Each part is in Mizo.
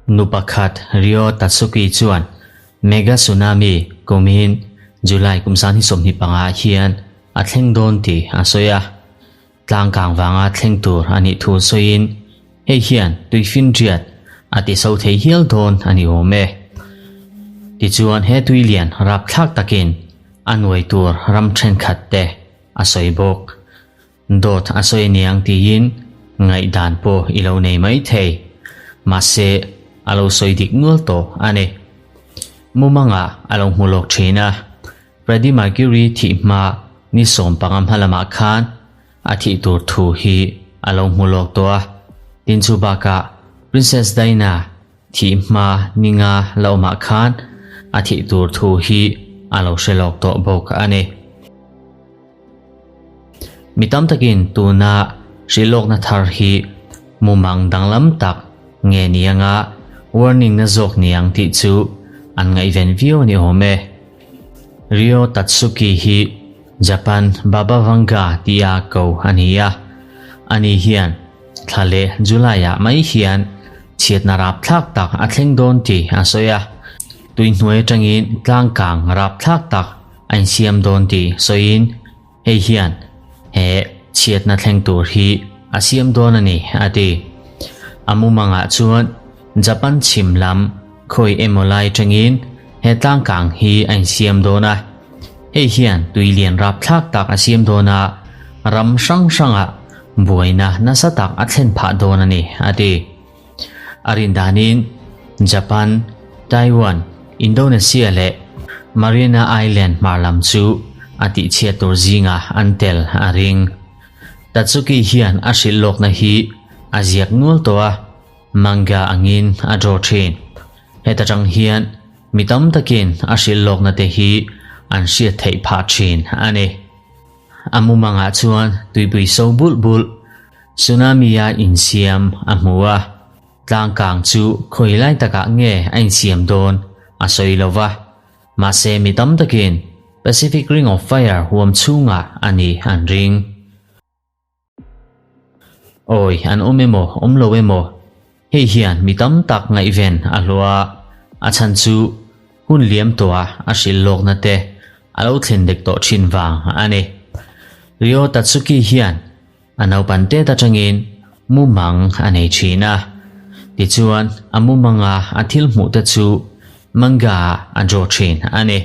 Nu pakhat Ryo Tatsuki chuan Mega Tsunami kumin July kum 2025 hian a thleng dawn tih a sawi a. Tlangkang vanga thleng tur a nih thu sawiin hei hian tuifinriat a ti so thei hial dawn a ni awm e. Tichuan he tui lian rapthlak takin a nuai tur ram thenkhat te a sawi bawk. Dawt a sawi aniang tiin ngaihdan pawh i lo nei mai thei. Mahse a lo sawi dik nual tawh a ni. Mumangah a lo hmu lawk thin a. Freddie Mercury thih hma ni 15 hma lamah khan a thih tur thu hi a lo hmu lawk tawh a, tin chu bakah Princess Diana thih hma ni nga la awmah khan a thih tur thu hi a lo hre lawk tawh bawk a ni. Mi tam takin tuna hrilhlawkna thar hi mumang danglam tak nge ni anga warning na zawk ni ang tih chu an ngaihven viau a ni awm e. Ryo Tatsuki hi Japan Baba Vanga tia ko a ni a, ani hian thla leh July-ah mai hian chhiatna rapthlak tak a thleng dawn tih a sawi a, tuihnuai atangin tlangkang rapthlak tak a insiam dawn tih sawiin hei hian he chhiatna thleng tur hi a siam dawn a ni a ti. A mumangah chuan Japan chhim lam khawi emaw lai atangin he tlangkang hi a insiam dawn a, hei hian tui lian rapthlak tak a siam dawn a, ram hrang hrangah buaina nasa tak a thlen phah dawn a ni a ti. A rin danin Japan, Taiwan, Indonesia leh Mariana Island hmar lam chu a tihchhiat tur zingah an tel a ring. Tatsuki hian a hrilh lawkna hi a ziak nual tawh a, manga angin a draw thin. Heta tang hian mi tam takin a hrilh lawkna te hi an hriat theih phah thin a ni. A mumangah chuan tuipui so bulh bulh tsunami-a insiam a hmu a, tlangkang chu khawi lai takah nge a insiam dawn a sawi lo va, mahse mi tam takin Pacific Ring of Fire huam chhungah a ni an ring. Awi, an awm emaw, awm lo emaw, hei hian mi tam tak ngaihven a hlawh a, a chhan chu hun liam tawha a hrilh lawkna te a lo thlen dek tawh thin vang a ni. Ryo Tatsuki hian a naupan tet atangin mumang a nei thin a, tichuan a mumanga a thil hmuh te chu manga ah a draw thin a ni.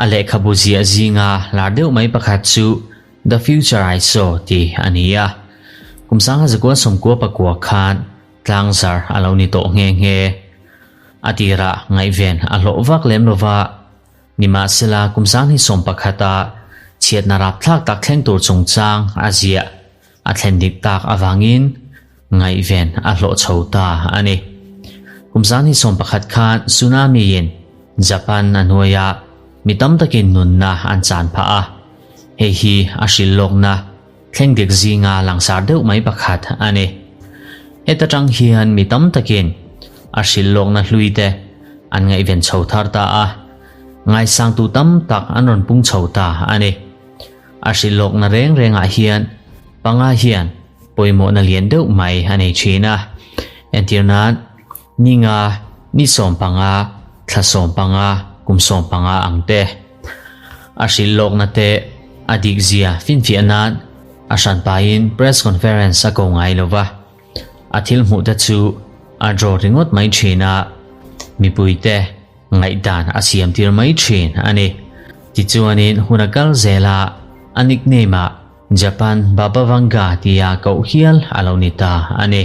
A lehkhabu ziah zinga lar deuh mai pakhat chu The Future I Saw tih a ni a. Kum 1999 khan tlangzar a lo ni tawh nghe nghe. A tirah ngaihven a hlawh vak lem lova, nimahsela kum 2011 a chhiatna rapthlak tak thleng tur chungchang a ziah a thlen dik tak avangin ngaihven a hlawh chho ta a ni. Kum 2011 khan tsunami-in Japan a hnuai a, mi tam takin nunna an chan phah a. Hei hi a hrilh lawkna thleng dik zinga langsar deuh mai pakhat a ni. Heta tang hian mi tam takin a hrilh lawkna hlui te an ngaihven chho thar ta a, ngaisangtu tam tak an rawn pung chho ta a ni. A hrilh lawkna reng rengah hian panga hian pawimawhna lian deuh mai a nei thin a. Entir nan, ni nga, ni 15, thla 15, kum 15 ang te. A hrilh lawkna te a dik zia finfiah nan a hranpain press conference a ko ngai lo va. A thil hmuh te chu a draw ringawt mai thin a, mipui te Ngaihdan a siam tir mai thin a ni. Tichuanin hun a kal zel a, a nickname ah Japan Baba Vanga tia koh hial a lo ni ta a ni.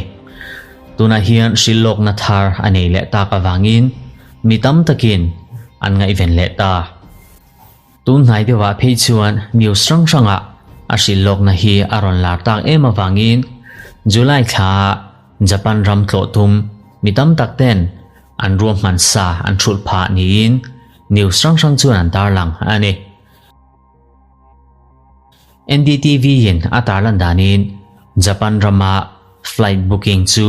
Tunah hian hrilhlawkna thar a nei leh tak avangin mi tam takin an ngaihven leh ta. Tun hnai deuhah phei chuan news hrang hrangah a hrilhlawkna hi a rawn lar tak em avangin July thlaah Japan ram tlawh tum mi tam tak ten an ruahman sa an hrulh phah niin news hrang hrang chuan an tarlang a ni. NDTV in a tarlan danin Japan rama flight booking chu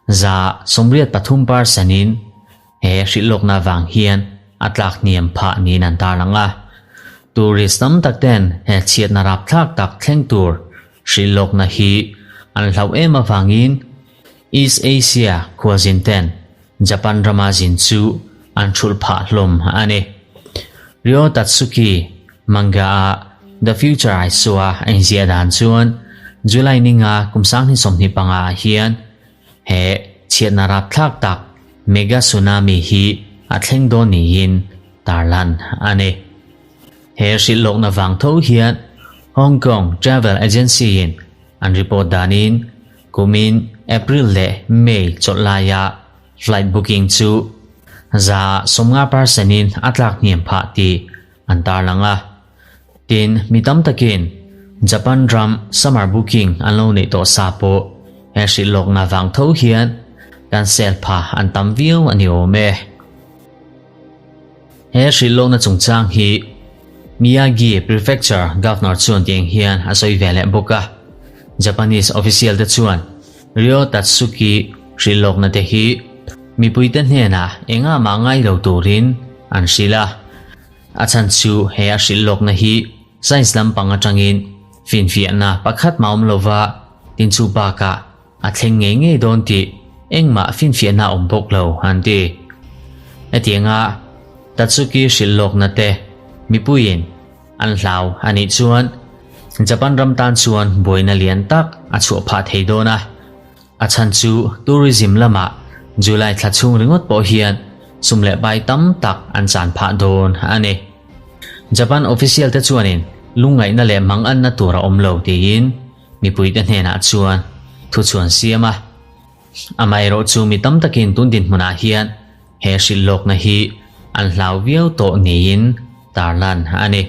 83% in He hrilhlawkna vang hian a tlak hniam phah niin an tarlang a. Tourist tam tak ten he chhiatna rapthlak tak thleng tur hrilhlawkna hi an hlauh em avangin East Asia khualzin ten Japan rama zin chu an thulh phah hlawm a ni. Ryo Tatsuki manga-a The Future I Saw-a a inziah dan chuan July ninga kum 2025 ah hian he chhiatna rapthlak tak mega tsunami hi a thleng dawn niin tarlan a ni. He hrilhlawkna vang tho hian Hong Kong Travel Agency-in an report danin kumin April leh May chawlh laia flight booking chu 50% percent-in a tlak hniam phah tih an tarlang a. Tin, mi tam takin Japan ram summer booking an lo neih tawh sa pawh he hrilhlawkna vang tho hian cancel phah an tam viau a ni awm e. He hrilhlawkna chungchang hi Miyagi Prefecture Governor chuan tiang hian a sawi ve leh bawk a. Japanese official te chuan Ryo Tatsuki hrilhlawkna te hi mipuite hnenah engah mah ngai lo turin an hrilh a. A chhan chu he a hrilhlawkna hi science lampang atangin finfiahna pakhat mah awm lova tin chu bakah A thleng ngei ngei dawn tih engmah finfiahna a awm bawk lo, an ti. Hetianga Tatsuki hrilh lawkna te mipuiin an hlau a nih chuan Japan ram tan chuan buaina lian tak a chhuah phah thei dawn a. A chhan chu tourism lamah July thla chhung ringawt pawh hian sum leh pai tam tak an chan phah dawn a ni. Japan official te chuanin lungngaihna leh manganna tur a awm lo tiin Mipuite hnenah chuan thu chuan siam a, amaherawh chu mi tam takin tun dinhmunah hian he hrilh lawkna hi an hlau viau tawh niin tarlan a ni.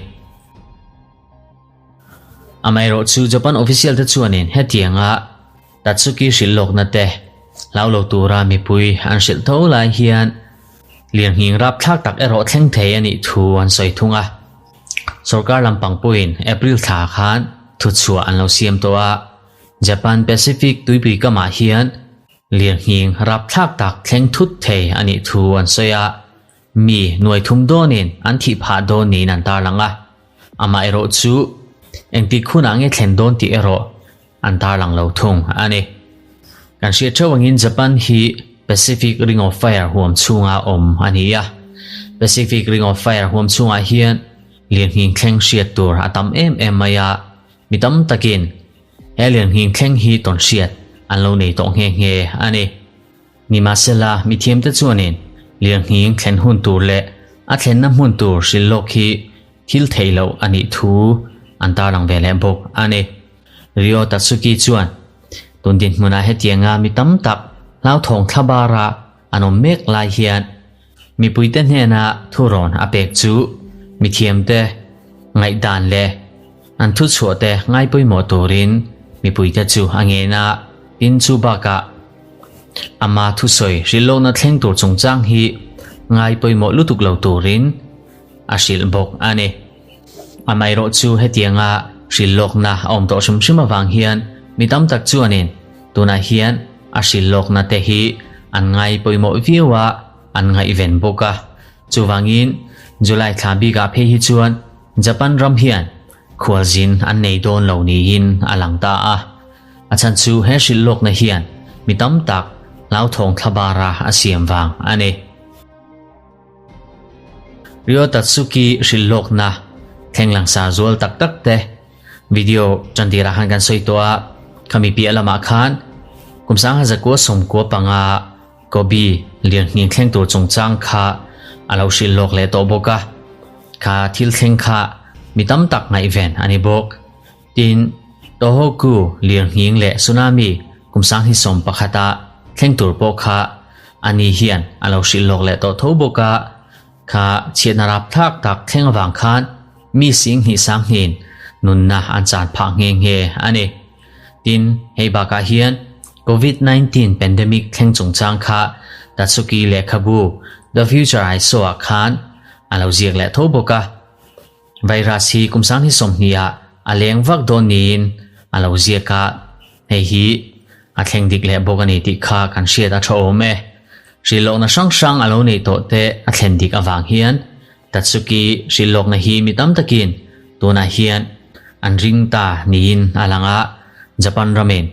Amaherawh chu Japan official te chuanin hetianga Tatsuki hrilh lawkna te hlau lo tura mipui an hrilh tho lai hian lirnghing rapthlak tak erawh thleng thei a nih thu an sawi thung a. Sorkar lampang pawhin April thla khan thuchhuah an lo siam tawh a, Japan Pacific tuipui kamah hian lirnghing rapthlak tak thleng thut thei a nih thu an sawi a, mi nuai thum dawnin an thih phah dawn niin an tarlang a, amaherawh chu engtik hunah nge thlen dawn tih erawh an tarlang lo thung a ni. Kan hriat theuh angin Japan hi Pacific Ring of Fire huam chhunga awm a ni a. Pacific Ring of Fire huam chhungah hian lirnghing thleng hriat tur a tam em em mai a, mi tam takin he lirnghing thleng hi tawn hriat an lo nei tawh nghe nghe a ni. Nimahsela, mithiamte chuanin lirnghing thlen hun tur leh a thlenna hmun tur hrilh lawk hi thil theih loh a nih thu an tarlang ve leh bawk a ni. Ryo Tatsuki chuan tun dinhmunah hetianga mi tam tak hlauthawng thla bara an awm mek lai hian mipuite hnena thurawn a pek chu mithiamte ngaihdan leh an thuchhuahte ngai pawimawh turin mipuite chu a ngen a, tin chu bakah ama thusawi hrilhlawkna thleng tur chungchang hi ngai pawimawh lutuk lo turin a hrilh bawk a ni. Amaherawh chu hetianga hrilhlawkna a awm tawh hrim hrim avang hian mi tam tak chuanin tunah hian a hrilhlawkna te hi an ngai pawimawh viau a, an ngaihven bawk a. Chuvangin July thla bikah phei hi chuan Japan ram hian khualzin an nei dawn lo niin a lang ta a. A chhan chu he hrilhlawkna hian mi tam tak hlauthawng thla bara a siam vang a ni. Ryo Tatsuki hrilhlawkna thleng langsar zual tak tak te video tantirah khan kan sawi tawh a, khami piah lamah khan kum 1995 Kobe lirnghing thleng tur chungchang kha a lo hrilhlawk leh tawh bawk a, kha thil thleng kha mi tam tak ngaihven a ni bawk. Tin, Tohoku lirnghing leh tsunami kum 2011 a thleng tur pawh kha ani hian a lo hrilh lawk leh tawh tho bawk a, kha chhiatna rapthlak tak thleng avang khan mi sing hnih sang hnin nunna an chan phah nghe nghe a ni. Tin, hei bakah hian Covid 19 pandemic thleng chungchang kha Tatsuki lehkhabu The Future I Saw ah khan a lo ziak leh tho bawk a. Virus hi kum 2020 ah a leng vak dawn niin a lo ziak a, hei hi a thleng dik leh bawk a ni tih kha kan hriat a tha awm e. Hrilhlawkna hrang hrang a lo neih tawh te a thlen dik avang hian Tatsuki hrilhlawkna hi mi tam takin tunah hian an ring ta niin a lang a, Japan ramin.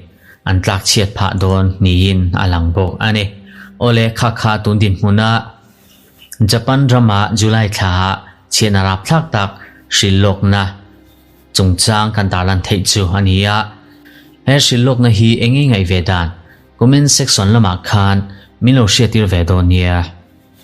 an tlak chhiat phah dawn niin a lang bawk a ni. Awle kha kha tun dinhmuna Japan rama July thlaah chhiatna rapthlak tak hrilh lawkna chungchang kan tarlan theih chu a ni a. He hrilh lawkna hi eng nge ngaih ve dan? Comment section lamah khan min lo hriattir ve dawn nia.